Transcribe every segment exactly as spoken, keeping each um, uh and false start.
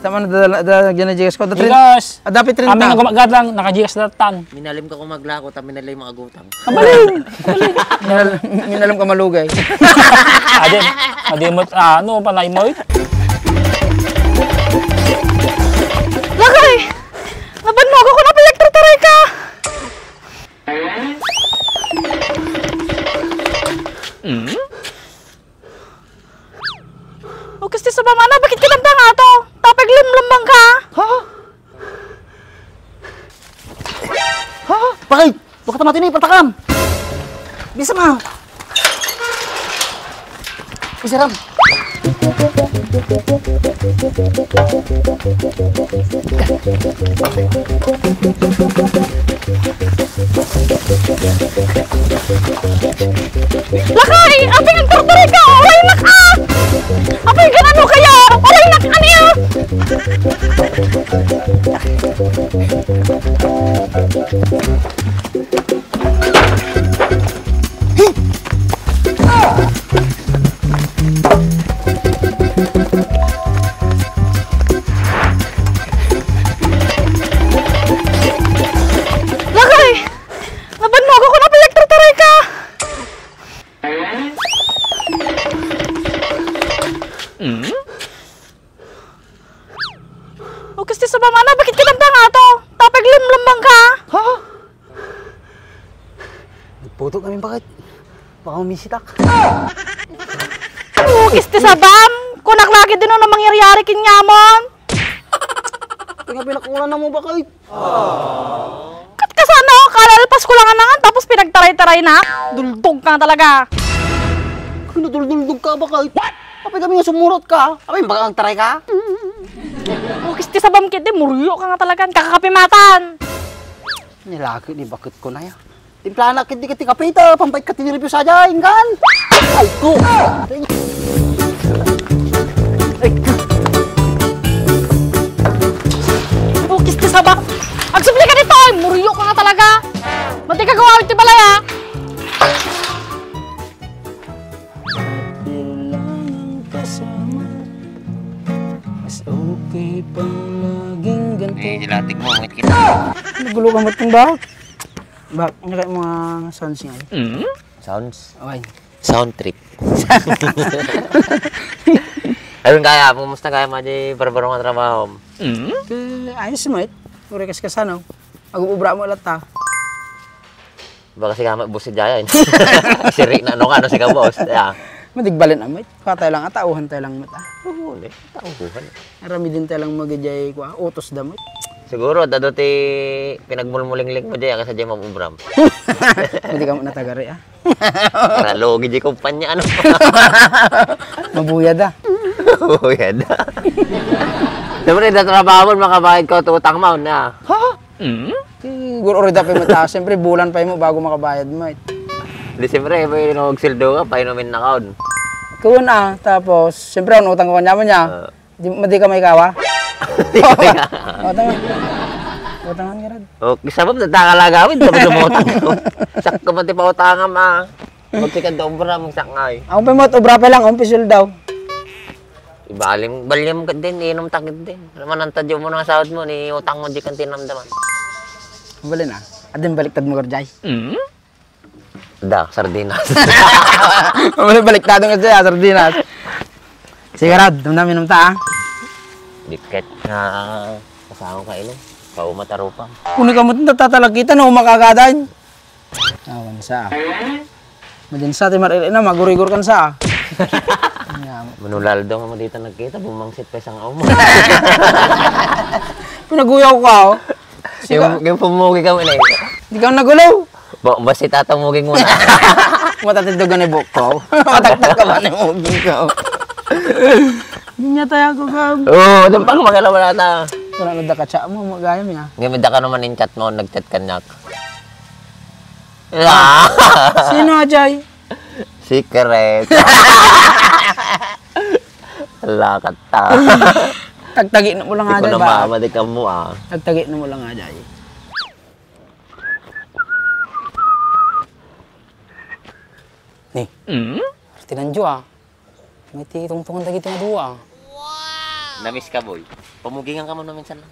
Tama na, da, da, da, gina-Gcash ko. Da, trin-, Gcash. Ah, dapat trinta. Kami nga gumagat lang, naka-Gcash datan. Minalim ka kung maglako, ta minalay mga agutang. Kabaling! Minal-, minalim ka malugay. Adi, adi mo, ah, ano, panay mo, eh? Lagay! Nabannog ako, napayagtartaray ka! Hmm? O, kasti sa mamana, bakit ka nagdanga to? Tapay lumlambang ka? Ha? Ha? Bakit? Bakit naman ini? Patakam! Bisa nga! Bisa ram! Lakay! Apay nga agtartaray ka? Uray nak, ah! Apay nga ano kaya? Uray nak, ano ya? Lakay! Nabannog ako, napayagtartaray ka! Hmm? O, kasti sa mamana, bakit ka nagdanga to? Tapay lumlambang ka? Ha? Nagputo kami, bakit? Baka mamisitak. O, kasti sa bam! Kunak lagi din ano mangyayari kinyamon? Ito nga pinakulan na mo, bakit? Kat kasano, kalalpas ko lang anangan, tapos pinagtaray-taray na. Duldog ka nga talaga. Ano, dulduldog ka, bakit? Apay kami nga sumurot ka? Apay, baka agtaray ka? O, kasti sa bam kiti, muryo ka nga talaga. Kakakapimatan. Nilaki ni bakit ko na ya. Timplana kiti, kiti kape ta, pampait ka ti nerbios a diay, inggan. Ay, ko. Ay, ko. O, kasti sa bam. Agsubli ka dito, ay, muryo ka nga talaga. Mati ka gawa ti balay, ah. Bilang kasama, mas okay pang laging ganito. Eh, dilatig mo, ngit kita. Nagulo ka mo itong ba? Ba, ano kayo mga sounds nga eh? Mm? Sounds? Okay. Sound trip. Ayun kaya, kumusta kaya mo di barbaro nga trabaho? Mm? Ke, ayos mo eh. Uri kas kasano. Agubra mo latta. Baka si Kamat boss si Jaya, eh. Siri na, ano ka, ano si ka boss? Yeah. Madigbalin, amay. Patay lang, atauhan tayo lang mata. Oo, eh. Tauhan. Aramidin tayo lang magijay, kwa, utos da mo. Siguro, dado ti pinagmulmulingling mo, Jaya, kasi Jaya mabubram. Hindi ka mo natagari, ah. Para logi di kumpanya, ano? Mabuya da. Mabuya da. Siyempre, da trabaho mo, makabayad ka, utang mo, na. Ha? Mm? Ti guro uri dapay mata, siyempre bulan pa mo bago makabayad mo, eh. Di siyempre, may inog sildo ka, painumin na kaon. Kun, ah, tapos, siyempre, ang utang ko kanya mo niya. Ah. Di, madi ka may kawa? Di ka may kawa. Utang. Utangan ka rin. O, sabab na takala gawin, sabi sa mga utang ko. Sakto man ti pautangam, ah. Magsikad da obra, magsaknay. Ang pimot, obra pa lang, ang pisil daw. Ibalim, balyam ka din, inom takit din. Alam mo, nang tadyo mo ng sahod mo, ni utang mo, di kang tinamdaman. Bali na. Adin baliktad mo, Garjay. Mm? Da, sardinas. Bali, baliktad nga siya, sardinas. Sige, Rad, damdam, inom ta, ah. Dikit nga, kasama ka, inom. Kauma, tarupa. Kuni ka mo, tatalakita, no, makagadan. Awan sa. Madin sa, ti mar-, na, magurigor kan sa. Nga mo. Manulaldo nga mo dito nagkita, bumangsit pa isang amo. Pinaguyaw ka, oh. Sika. Yung, yung pumugi ka mo na eh. Di ka nagulo. Ba, basta tatamugin mo na. Matatindog ka ni buko. Mataktak ka ba ni muging ka? Hindi niya tayo ako, Gab. Oo, doon pang makalaman na ta. Wala na da ka chat mo, magayam niya. Ngayon, da ka naman in chat mo, nag-chat ka niya. Ah! Sino, Ajay? Secret. Ala ka ta. Tagtagi na mo lang, Ajay, ba? Di ko na mama, di ka mo, ah. Tagtagi na mo lang, Ajay. Ni. Mm? Tinanjo, ah. May ti tungtungan dagiti nga dua. Namiss ka, boy. Pamugingan ka mo na minsan lang.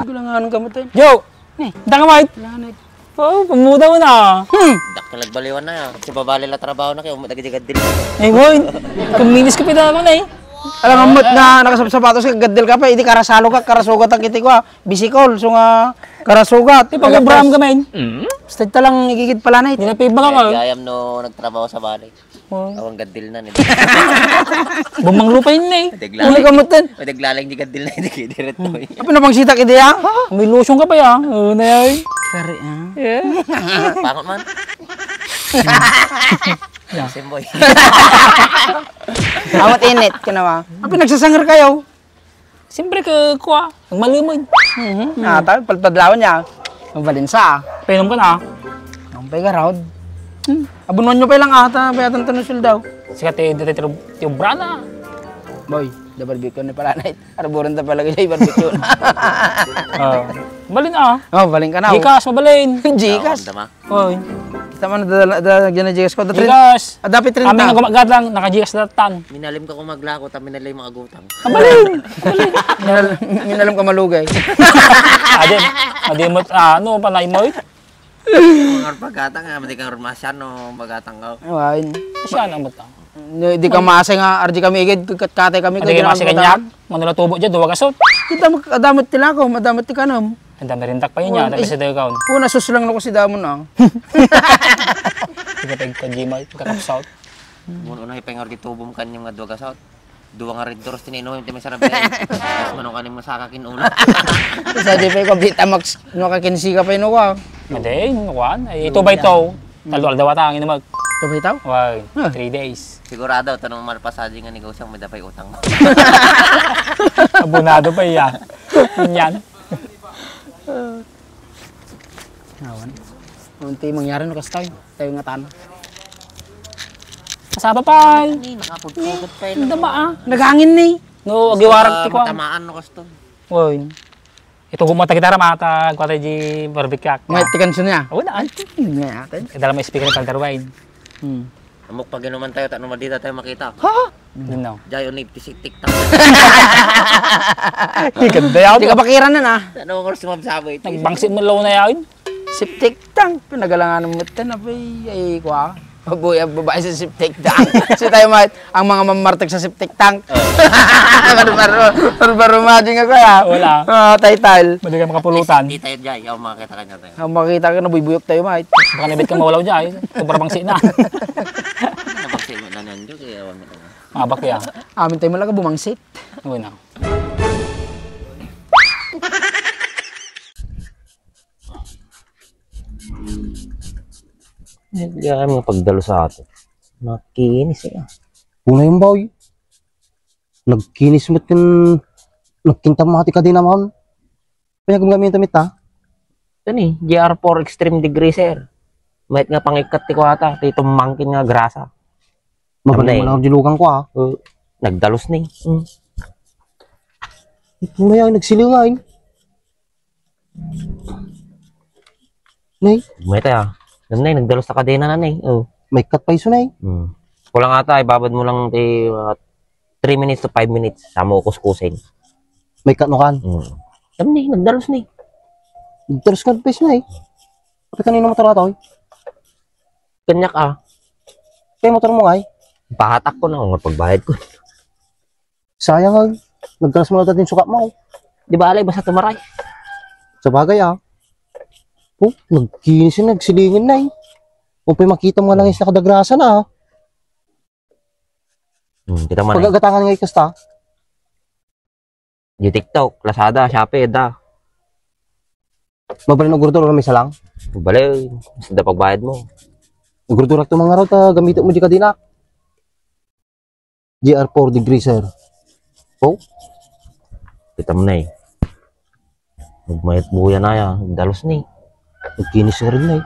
Gulangan ka mo, Ten. Yo! Ni, daka, Mike. Gulangan, Mike. Oh, pamuda mo na. Hmm. Dakkel nagbaliwan na, ah. Si babali la trabaho na, kaya umot agad gaddil. Eh, boy. Kuminis ka pida mo na, eh. Alam mo, nga nakasapsapatos ka, gaddil ka pa, hindi karasalo ka, karasugat ang kiti ko, ah. Bisikol, so nga, karasugat. Di pa kubraham ka, men. Basta ita lang igigid pala na, eh. Hindi na pibang ako. Kaya ayam no nagtrabaho sa bali. Oh. Awan gaddil na ni. Bumanglo pa yun, eh. Daglaling. Ano ka mo, Ten? Daglaling di gaddil na, hindi kayo diretso, eh. Apa na bang sitak, idi, ah? May lotion ka pa, ya? Oo na, yan. Kari, ah. Yeah. Pangot man. Yeah. Simboy. Amat init, kinawa. Apa nagsasangar kayo? Siyempre, ka, kuha. Ang malimod. Mhm. Ah, tayo, palpadlawan niya. Ang balinsa, ah. Painom ka na. Ang pay ka, Rod. Hmm. Abunuan nyo pa lang ata, bayatan to ng suldaw. Sikat, eh, dati tiro, ti obra na. Boy, da barbecue ni pala na it. Arburan ta pala kayo, barbecue na. Oh. Balin, ah. Oh, balin ka na, oh. Gcash, mabalin. Gcash. Tama, tama. Oy. Kita man, da, da, da, dyan na Gcash ko. Da, trin-, Gcash. Ah, dapat trinta. Amin nga gumagat lang, naka-Gcash na tan. Minalim ka kung maglako, ta minalim ang agutang. Kabalin! Minal-, minalim ka malugay. Adi, adi mo, ah, ano, panay mo, eh? Mga pagatang, ah, madi kang rumasyan, no, pagatang ka. Awain. Siya na mo ta. No, di ka masay nga, ardi kami igid, katkatay kami, Madi kaya ka masay lang kanyak, manula tubo dyan, duwa gasot. Kita mag-, adamot ti lako, madamot ti kanam. Ang dami rin takpa yun yan, tapos sa dayo kaon. Una, sus lang ako si Damon, ah. Sige, pag-, pag-gmail, pagka-caps out. Mun-, una, ipengor di tubom kanyang nga duwa gasot. Duwa nga Red Doors, tininom, ti may sarap yan. Tapos manong kanin masaka kin ulo. Sa di pa ikaw, Vitamax, no, kakinsi ka pa, ino ka? Hindi, ino ka? Ay, ito ba ito? Talo aldaw ata ang inumag. Ito ba ito? Why? Huh. Three days. Sigurado, ito nung malpasaji nga negosyo, may dapay utang mo. Abonado pa iya. Yan. Awan. Unti mangyari no, kastoy. Tayo nga tana. Kasaba pa. Ni, nakapudpudot pa yun. Dama, ah. Nagangin ni. No, agiwarag ti ko. Matamaan no, kastoy. Oy. Ito gumata kita ra, mata, kuwata di barbecue. May tikan siya niya. Wala, ay. Hindi nga yata. Kadala may speaker ni Calder Wine. Hmm. Amok pag inuman tayo, ta-, ano, madida tayo makita. Ha? No. Jayo ni, tisik-tik-tak. Di ganda yan. Di ka pakiran na, na. Ano ang oras sumabsabo ito? Nagbangsit mo law na yan. Septic tank. Pinagalangan mo ito na, bay. Ay, kwa. Mabuhay ang babae sa septic tank. Si tayo, mate, ang mga mamartag sa septic tank. Oh. Barbaro, barbaro, mading ako, ya. Wala. Ah, title. Mali ka makapulutan. Di tayo, Jay. Ako makakita ka niya tayo. Ang makita ka, nabuybuyok tayo, mate. Baka nabit ka mawalaw, Jay. Sobrang bangsi na. Nabangsi mo na nandiyo, kaya wala mo. Mabak ya. Amin tayo malaga bumangsit. Uy na. Hindi kaya mga pagdalo sa atin. Makinis eh. Una yung boy. Nagkinis mo kin-, nagkinta mo ati ka din naman. Pinagamit damit, ha? Ito ni, G R four Extreme Degreaser. Mayat nga pangikkat ti kuwata, ti tumangkin nga grasa. Mabalik mo lang ang dilugan ko, ha? Uh, nagdalus ni. Mm. Ito na yan, nagsilingan. Nay? Mayat, ah. Ano na, nagdalus na kadena na, nay. Oh. May cut pa iso, nay. Hmm. Kulang ata, ibabad mo lang ti, uh, three minutes to five minutes, sa mo kuskusin. May kanukan? Hmm. Tam ni, nagdalus ni. Nagdalus ka pa isna eh. Pati kanino motor ato eh? Kanyak ah. Kaya motor mo nga eh? Pahatak ko na, nga pagbayad ko. Sayang ah. Nagkalas mo na din sukat mo. Di ba alay, basta tumaray? Sa bagay ah. Oh, nagkinis na, nagsilingan na eh. Kung pa'y makita mo nga lang is nakadagrasa na ah. Hmm, kita mo na. Pagagatangan nga ikasta. Di TikTok, Lazada, Shopee, da. Mabalin ugurdur, may salang? Bale, basta da pagbayad mo. Ugurdur ak tumang araw, ta gamit mo di kadina. G R four degree, sir. Oh? Kita mo na eh. Nagmayat buya na ya, dalos ni. Nagkinis ka rin na eh.